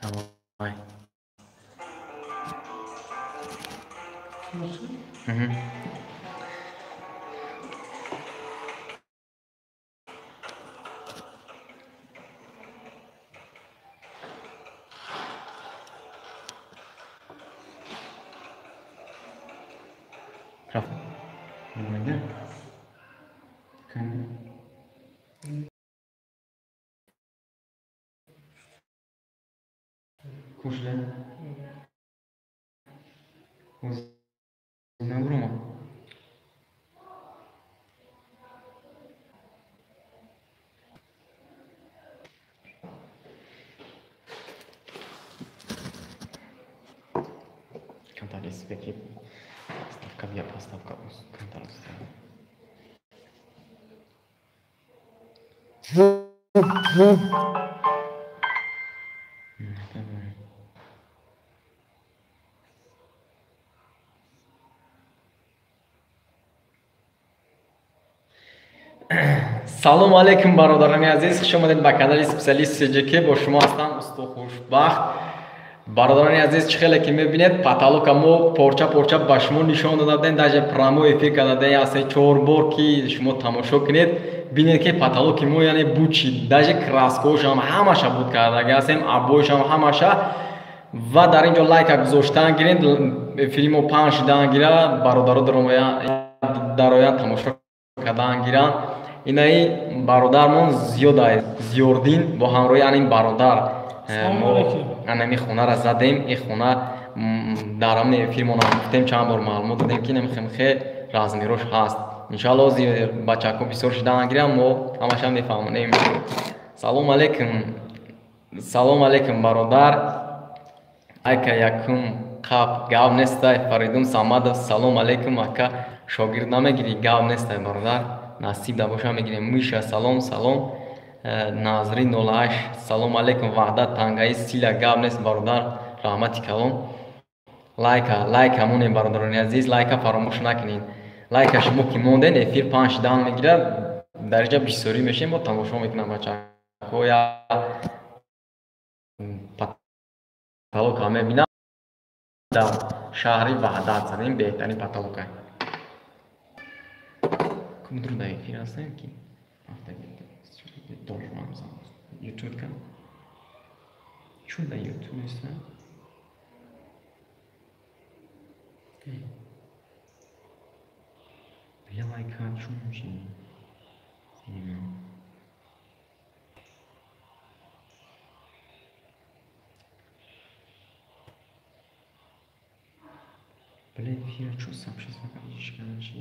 Давай. Угу. Салом алейкум, бародарони азиз, хуш омадед ба канали Специалист СЖК. Бо шумо ҳастам усто Хушбахт. Бародарони азиз, чӣ хеле ки мебинед, потолока мо порча-порча ба шумо нишон дода будем, даже прямой эфир карда будем, 3-4 бор ки шумо тамошо кунед, бинед ки потолоки мо яъне буд чӣ, даже краскошам ҳамаша буд кардаги ҳастем, обоишам ҳамаша. Ва дар ин ҷо лайка гузоштан гиред, эфири мо паҳн шудан гира, бародаро дароянд тамошо кардан гиранд. Инаи бародармон зиёд аст, Зиёрдин бо ҳамроҳи ан ин бародар мо анами хонара задем. Ин хона дар ҳамин эфирмон гуфтем, чанд бор маълумот додем ки намихемхе размерош ҳаст. Иншоалло бачако бисёр шудан гирам, мо ҳамаша мефаҳмонем. Салом алейкум, салом алейкум, бародар. Айка якум қап гав нестай. Фаридун Самадов, салом алейкум, ака, шогирд намегирӣ? Гав нестай, бародар, насиб да боша мегирем. Миша, салом, салом. Назри 08, салом алейкум. Ваҳдат Тангаи сила, гап нест, бародар, раҳмати калон. Лайка, лайка монем, бародарони азиз, лайка фаромӯш накунед. Лайка шумо ки монден, эфир панҷ дан мегирад, дариҷа бисёрӣ мешем, бо тамошо мекунам бачако, я потолока мебинам. Дар шаҳри Ваҳдат задем беҳтарин потолока. Кумдур дар эфир ҳастем ки ютуб кан чун дар ютуб нестам. Я лайка чун чи бля эфира чун сабшист чи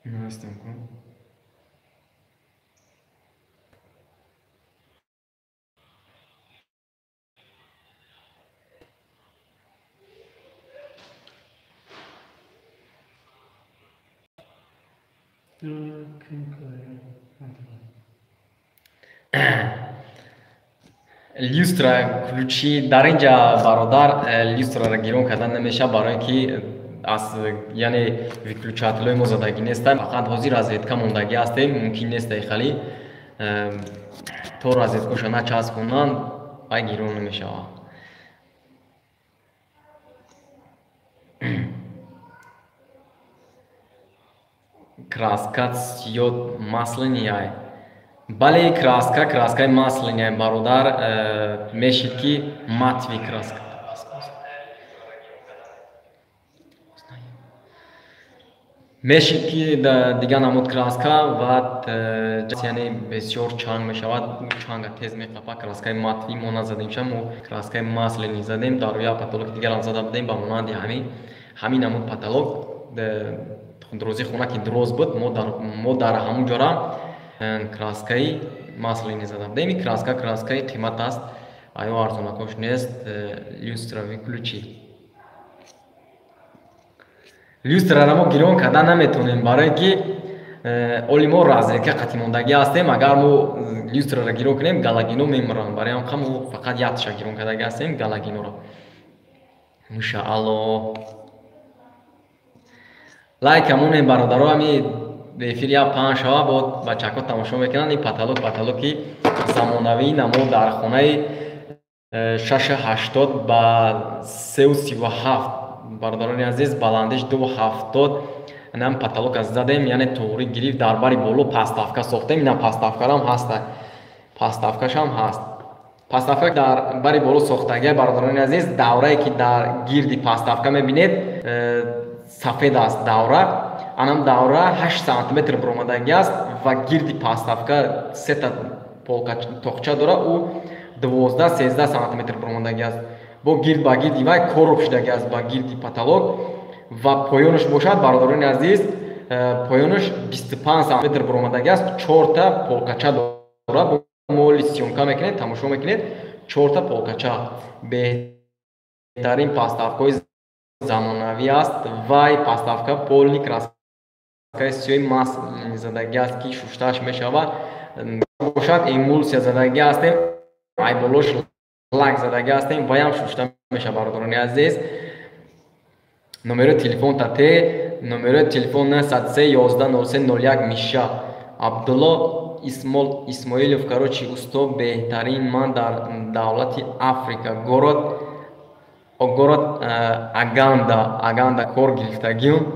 ҳастам ку. Люстра ключи дар ин ҷа, бародар, люстраро гирон кардан намешавад, барое ки аз яъне выключателҳои мо задагӣ нестанд. Фақат ҳозир розетка мондагӣ ҳастем, мумкин нест хали то розеткоша начаспонанд, вай гирон намешавад. Краска цвет масляный. Бале, краска, краскаи масляный, бародар, мешид ки матовый краска. Мешид ки дигар намуд краска ва яъне бисёр чанг мешавад, чанга тез меқапад. Краскаи матовый мо назадем, ша мо краскаи масляный задем. Дар рӯя потолоки дигарам зада будем ба монанди ҳамин намуд потолок. Дрози хона ки дроз буд, мо дар ҳамун ҷора краскаи масляный зада будем. Ин краска краскаи қимат аст, аё арзонакош нест. Люстра выключи. Люстраро мо гирон карда наметонем, барое ки оли мо розетка қатимондагӣ ҳастем. Агар мо люстраро гирон кунем, галогино мемиранд. Барои ҳам мо фақат якша гирон кардагӣ ҳастем галогиноро. Иншаалло лайка монем, бародаро. Ами Эфир я паҳн шава, бо бачаҳо тамошо мекунанд. Ин потолок потолоки замонавӣ намо дар хонаи 6,80 ба 3,37 бародарони азиз, баландиш 2,70. Инам потолок аз задем, яъне туғри гирифт, дар бари боло пастафка сохтем. Ина пастафкарам ҳаст, пастафкашам ҳаст. Пастафка дар бари боло сохтагия бародарони азиз, даврае ки дар гирди пастафка мебинед сафед аст давра. Анам давра 8 сантиметр баромадагӣ аст ва гирди пастафка сета полка тоқча дора, ӯ 12-13 сантиметр баромадагӣ аст. Бо гирд ба гирди вай короб шудагӣ аст ба гирди потолок ва поёнаш бошад бародарони азиз, поёнаш 25 сантиметр баромадагӣ аст, 4та полкача дора. Бо моли съёмка мекунед, тамошо мекунед, 4та полкача. Беҳтарин пастафкаҳои замонавӣ аст. Вай пастафка полни краскаи сиёҳи маслини задагӣ аст, ки шуштааш мешавад. Бошад эмулсия задагӣ ҳастем, ай болош лак задагӣ ҳастем, ваям шушта мешавад бародарони азиз. Номерои телефон тате, номерои телефон 903 11 03 01 Миша. Абдулло Исмоилов, короче, усто беҳтарин, ман дар давлати Африка, город Аганда, кор гирифтагиам,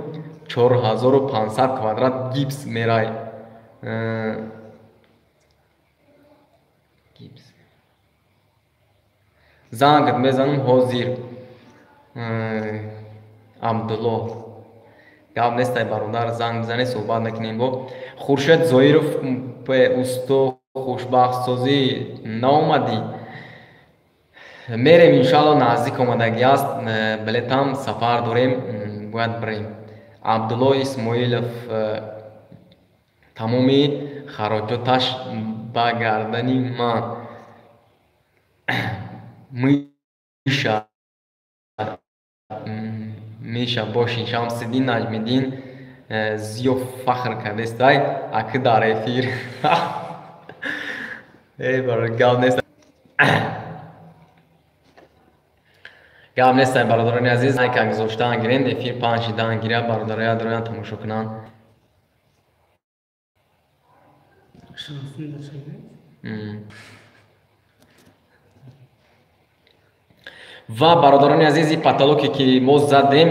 4500 квадрат гипс мерай. Гипс. Занг мезанам ҳозир. Абдулло. Гап нестай бародар, занг бизанед, суҳбат мекунем бо Хуршед Зоиров. Усто хушбахтсозӣ наомадӣ? Мерем иншалло, наздик омадагӣ аст, билетам сафар дорем, бояд бирем. Абдулло Исмоилов, тамоми хароҷоташ ба гардани ман. Миша, Миша бошин. Шамсиддин Наҷмиддин зиё фахр кардестай аки дар эфир. Эй бародар, гап нест. Гап нестай бародарони азиз, лайка гузоштан гирем, эфир паҳн шидан гиря, бародароя дороян тамошо кунанд. Ва бародарони азиз, ин потолоке ки мо задем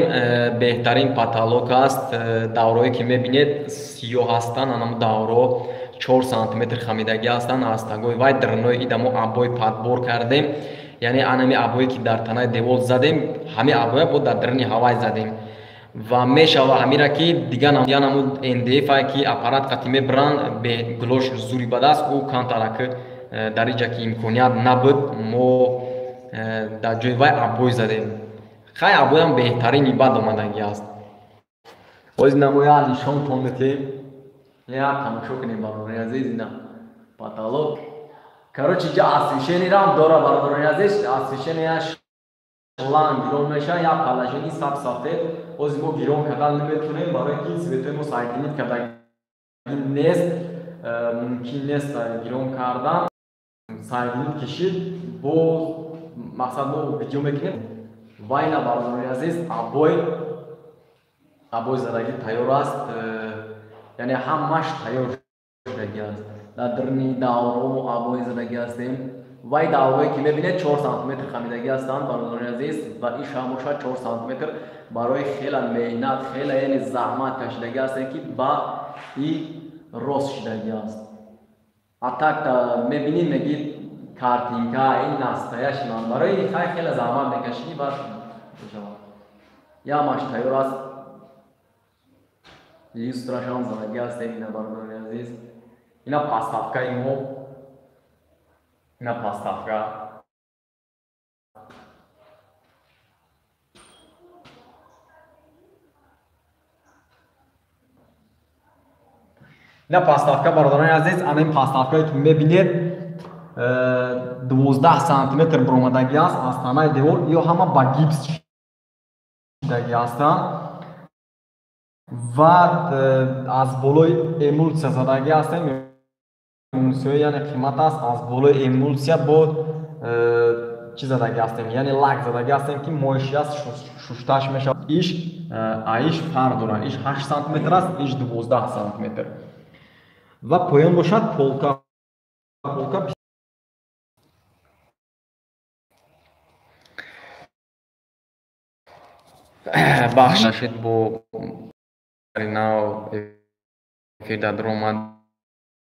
беҳтарин потолок аст. Даврое ки мебинед сиёҳ ҳастанд, анам давро 4 сантиметр хамидагӣ ҳастанд аз тагои вай. Дарнои ида мо обои подбор кардем, яъне анами обое ки дар танаи девол задем, ҳами обоя бо дар даруни ҳавай задем. Ва мешава ҳамира ки дигар намуд НДФ ки аппарат қати мебаранд, гулош зури ба даст, ӯ камтарак дар иҷа ки имконият набуд, мо дар ҷои вай обой задем. Хай обоям беҳтарини бад омадагӣ аст. Боз намоя нишонтон метем, я тамошо кунем бародарони азиз. Ина потолок, короче, ҷа освещениерам дора бародарони азиз. Освещения шланг гирон мешавад, як положени саб сафед. Боз мо гирон кардан наметавонем, барое ки светои мо соединить кардагӣ нест, мумкин нест гирон кардан. Соединить кишид, бо мақсад мо видео мекунем. Вайна бародарони азиз, обой задагӣ тайёр аст, яъне ҳамаш тайёр шудагӣ аст. Дар даруни давраҳо мо обои задагӣ ҳастем. Вай даврое ки мебинед 4 сантиметр хамидагӣ ҳастанд бародарони азиз, ва ин шам бошад 4 сантиметр. Барои хела меҳнат, хела яъне заҳмат кашидагӣ ҳастем, ки ба и рост шудагӣ аст. А так мебинед, мегид картинка ин настоящий ман. Барои хай хела заҳмат мекашӣ ва мешавад. Ямаш тайёр аст. Люстрашам задагӣ ҳастем ина бародарони азиз. Ина пастафкаи мо, ина пастафка. Ина пастафка бародарони азиз, ана ин пастафкае ки мебинед 12 сантиметр баромадагӣ аст аз танаи девор. Ё ҳама ба гипс шудагӣ ҳастанд ва аз болои эмулсия задагӣ ҳастем. Эмулсия яъне қимат аст, аз болои эмулсия бо чӣ задагӣ ҳастем, яъне лак задагӣ ҳастем, ки моиши аст, шушташ мешавад. Иш аиш фарқ дорад. Иш 8 сантиметр аст, иш 12 сантиметр. Ва поён бошад полка. Полка бахшид бо нав эфир дар омад.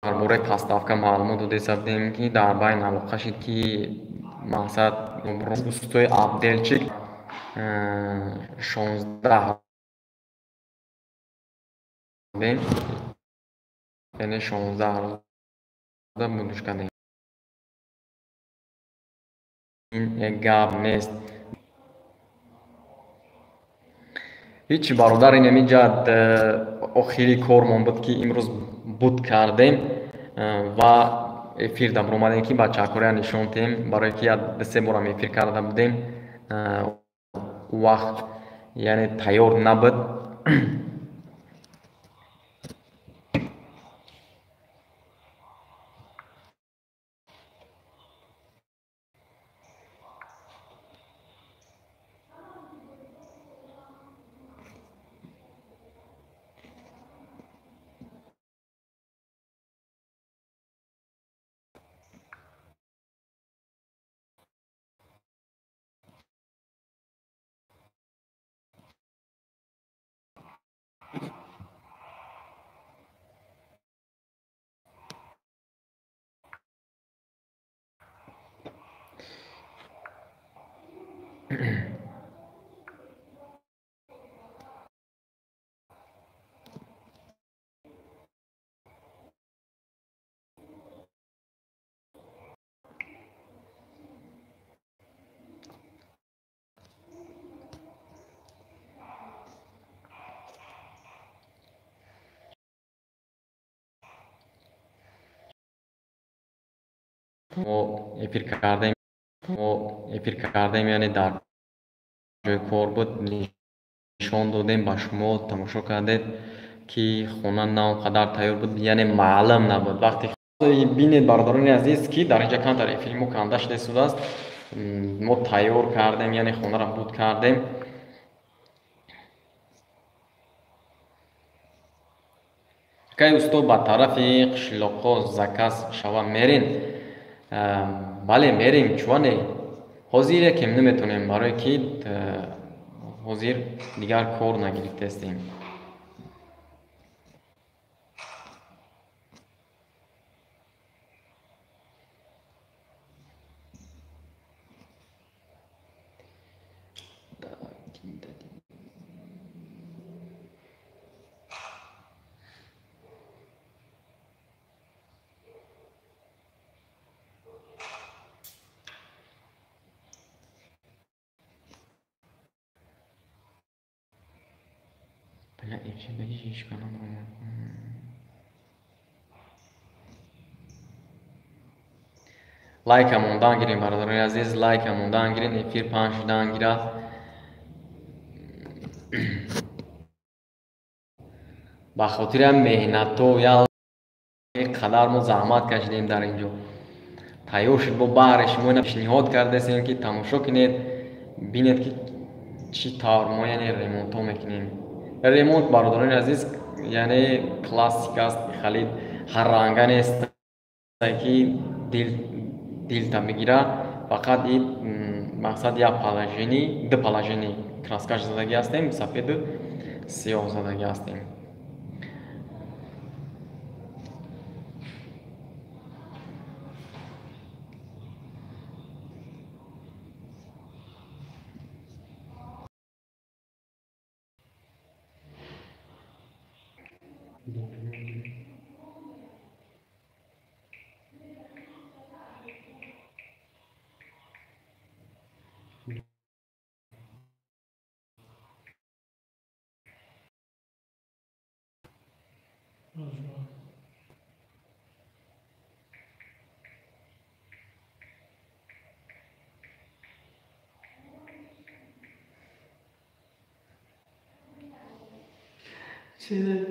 Дар бораи поставка маълумот дода будем, ки дар байн алоқа шид, ки мақсад устои Абделчик 16, яъне 16 рӯза будуш кардем. Ин як гап нест. Ҳичи бародар, ин ҳаминҷа охири кормон буд, ки имрӯз буд кардем ва эфир дар омадем, ки бачаҳакория нишон диҳем, барое ки як се борам эфир карда будем, вақт яъне тайёр набуд. Мо эфир кардем, яъне дар ҷои кор буд, нишон додем ба шумо, тамошо кардед, ки хона на он қадар тайёр буд, яъне маълум набуд. Вақте бинед, бародарони азиз, ки дар инҷа камтар эфири мо канда шуда истодааст, мо тайёр кардем, яъне хонаро буд кардем. Кай усто ба тарафи қишлоқҳо заказ шава мерин? Бале, мерем, чуане ҳозир якем наметонем, барое ки ҳозир дигар кор нагирифтаистем. Лайка мондан гирем, бародарони азиз, лайка мондан гирем, эфир паҳн шудан гирад. Ба хотири ҳам меҳнатҳо як қадар мо заҳмат кашидем дар ин ҷо. Тайёр шуд, бо баҳри шумо пешниҳод кардастем, ки тамошо кунед, бинед, ки чӣ тавр мо яъне ремонтҳо мекунем. Ремонт, бародарони азиз, яъне классика аст, хеле ҳарранга нест, ки дилта мегира. Фақат и мақсад як положени, ду положени краскаш задагӣ ҳастем, сафеду сиёҳ задагӣ ҳастем. Şeyler.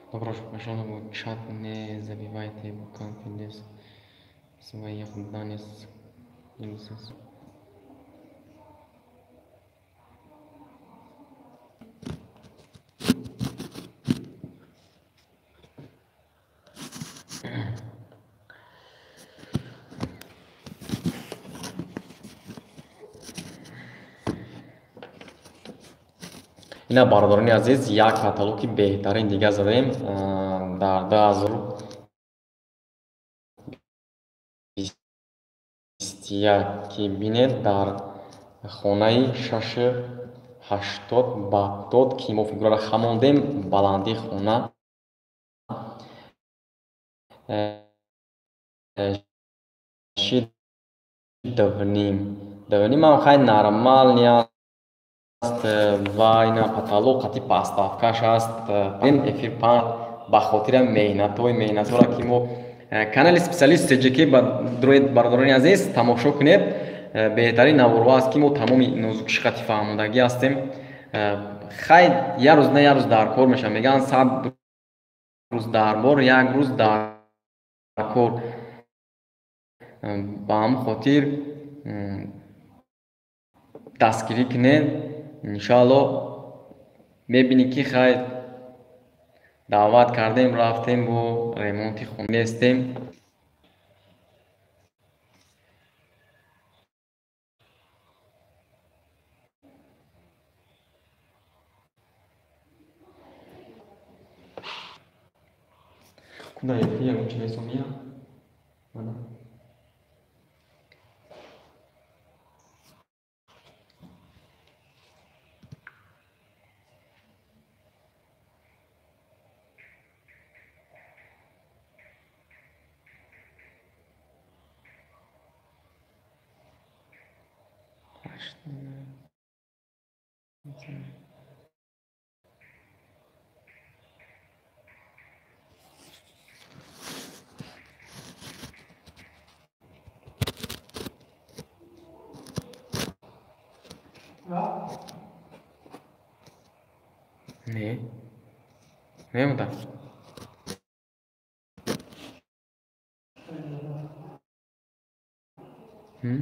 Добро, пожалуйста, чат не забивайте конфиденс своих данных. Ина бародарони азиз, як каталоги беҳтарин дига задаем дар 2021 ки бинед дар хонаи 680 ба 70 ки мо фигураро хамондем, баландии хона ши 2.5. 2.5 ҳам хай нормал нест ва ина потолок қати поставкаш аст. Ин эфир панҷ ба хотири меҳнатҳоро ки мо канали специалист CJK ба дроид бародарони азиз тамошо кунед. Беҳтарин наворҳо аст ки мо тамоми нозукиши қати фаҳмондагӣ ҳастем. Хай як рӯз на як рӯз дар кор мешавад. Мегӯянд 100 рӯз дар бор, як рӯз дар кор. Ба ҳамин хотир дастгирӣ кунед. Иншоалло мебинӣ ки хай даъват кардем, рафтем бо ремонти хона нестем. Куда эфир учились у меня? Ja? Nee. Nee, da. Hm?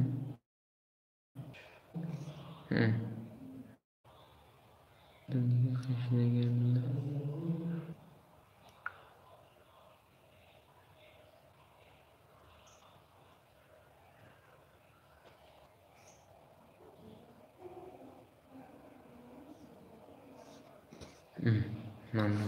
Hm. Нормально.